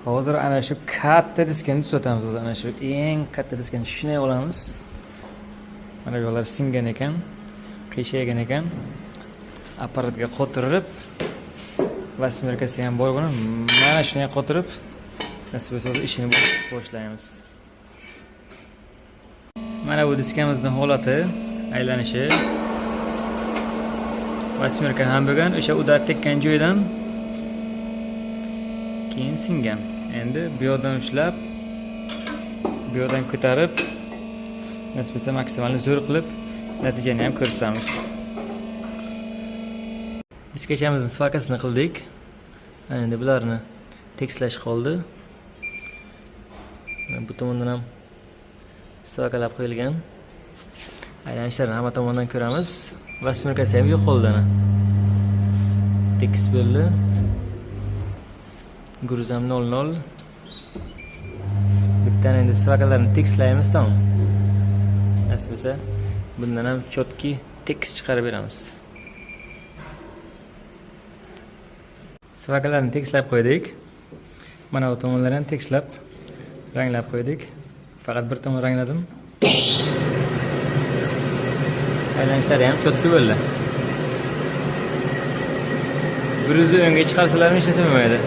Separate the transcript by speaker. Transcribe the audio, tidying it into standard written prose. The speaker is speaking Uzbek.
Speaker 1: Hozir ana shu katta diskani tuzatamiz, hozir ana shu eng katta diskani shunday olamiz. Mana bu yoqlar singan ekan, qiyshaygan ekan. Apparatga qotirib, восьмерка si ham bor buni. Mana shunday qotirib, nasib bo'lsa hozir ishini boshlaymiz. Mana bu diskamizni holati, aylanishi. Восьмерка ham bo'lgan, o'sha удар tekkan joydan keyin singan. Endi bu yoqdan ushlab, bu yoqdan ko'tarib, nasib bo'lsa maksimalni zo'r qilib natijani ham ko'rsatamiz. Diskachamizni сварка sini qildik. Endi bularni tekislash qoldi. Mana bu tomondan ham сварка lab qo'yilgan. Aylanishlarini hamma tomondan ko'ramiz. Восьмерка si ham yo'qoldi ana. Tekis bo'ldi. Груз ham 0,0. Bittani endi сварка larni tekislaymiz tamom. Nasib bo'lsa bundan ham чётко tekis chiqarib beramiz. Сварка larni tekislab qo'ydik. Mana bu tomonlarni ham tekislab ranglab qo'ydik. Faqat bir tomon rangladim. Aylanishlari ham чётко bo'ldi. Bir yuzi o'ngga chiqarsalar hech narsa bo'lmaydi.